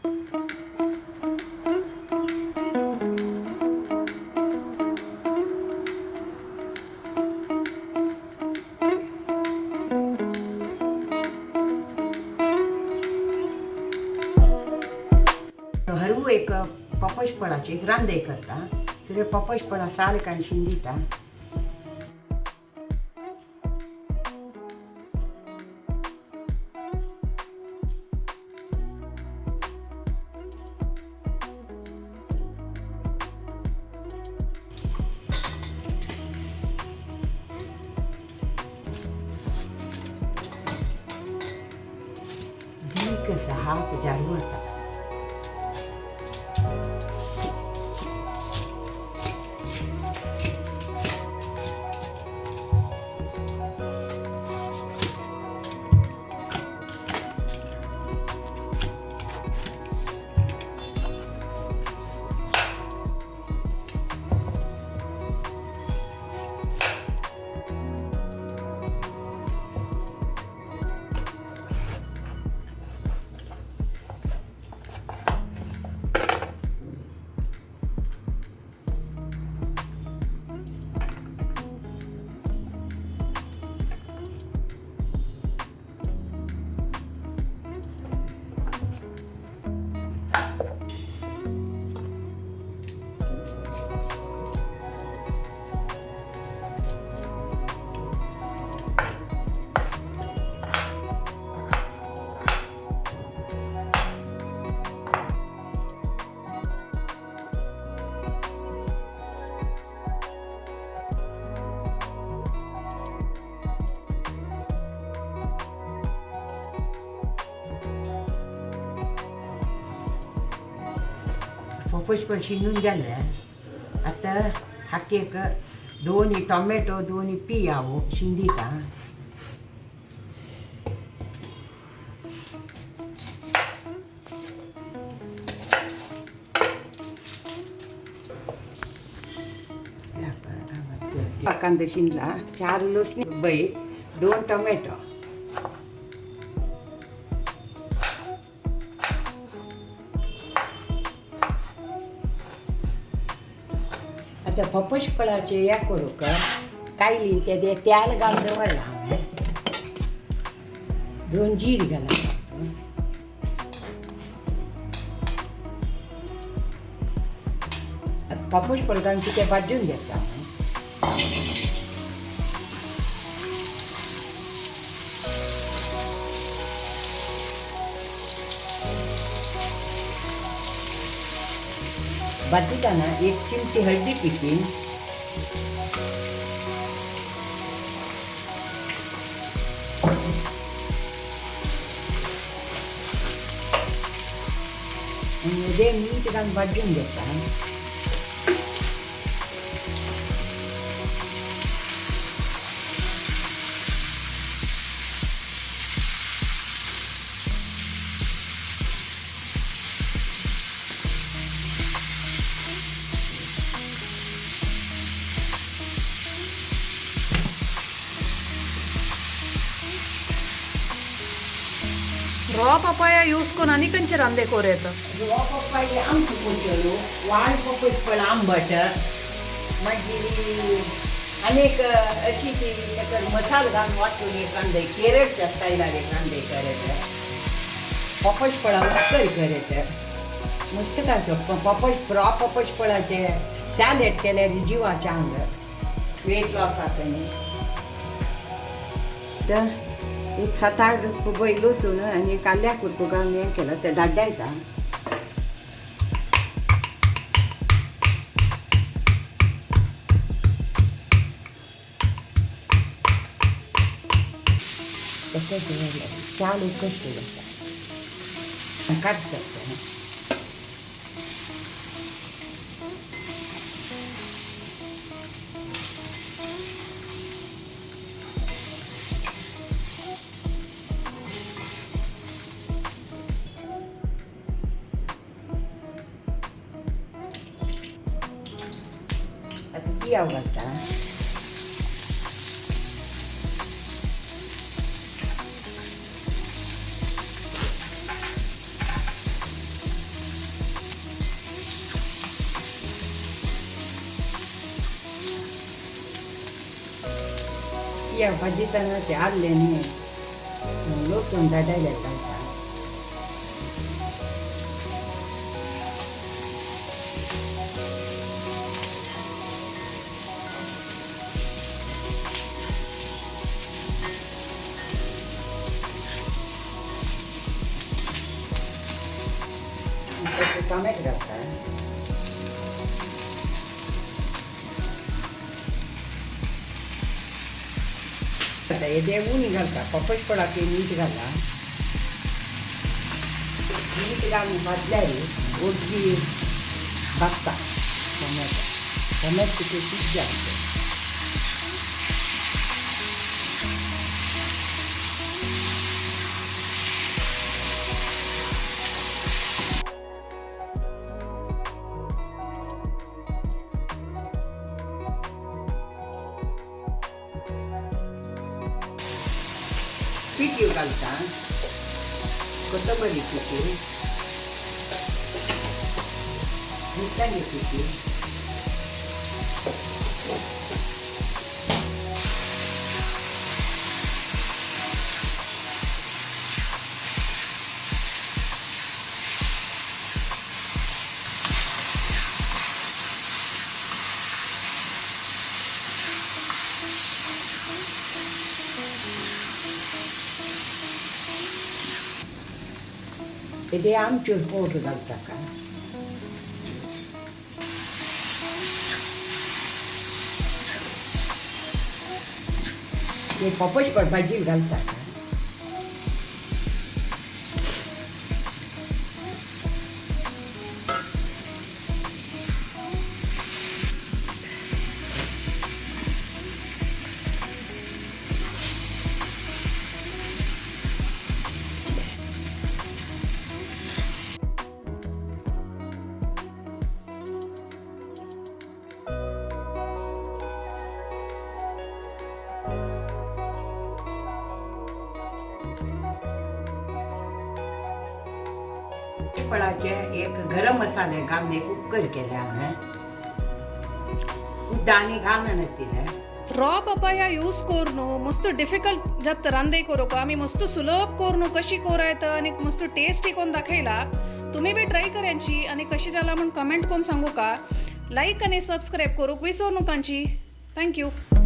हरवू एक पपश फळाची एक रांदे करता. सगळे पपश फळां साल काडून दिता. दीक असा हात जारू वता. पपस पण शिंदून जालें. आतां हाकेक दोन टोमॅटो दोन पियावो शिंदिता. कांदो शिंदला, 4 लसणी बय, 2 टोमॅटो. आता पपस फळाचे या करू का कायली ते तेल घालून दवरला हांवें. 2 जीर घाला. पपस फळ घालून ते भाजून घेता. भाजताना 1 चिमटी हळदी पिठी, आणि मीठ घालून भाजून घेता. रॉ पपाया यूज करून आनी खंयचे रांदे कोर येता? रॉ पपाय आमचो कोचलो, वाल पपय फळ आंबट, मागीर आनी एक अशी ती ताका मसालो घालून वांटून एक रांदय, केरळच्या स्टायलार एक रांदय करत. पपस फळां उकय करत मस्त करतो. पपस रॉ पपस फळाचे सॅलेड केल्यार जिवाच्या आंग वेट लॉस जाता न्ही. तर एक 7-8 बय लसूण आनी कांद्या कुरको घालून हें केलां तें धाड्डायता. तशें चाल उकश्ट जाता काडटा. आतां पियाव घालता. या भाजीताना ते आल्ले न्ही लसूण धाडायला घालता. टोमॅटो घालता. आता हे उणी घालता, पपशपडाक मीठ घाला. मीठ घालून भाजल्यार ओगी भाजता टोमॅटो. टोमॅटो तितू शिजता. पिठी घालता, कोथंबरी पिठी, मिरसांगी पिठी, ते आमचूर पावडर घालता का. ते पपशपड भाजी घालता का. फळाचे एक गरम मसाले घालून एक उपकर केले हांवें. उद्दा आनी घालना तिले. रॉ पपाया यूज करून मस्त डिफिकल्ट जात रांदे करूक, आम्ही मस्त सुलभ करून कशी कोरायत आणि मस्त टेस्टी कोण दाखयला. तुम्ही बी ट्राय करायची आणि कशी जाला म्हणून कमेंट करून सांगू का. लाईक आणि सबस्क्राईब करूक विसरू नकांची. Thank you.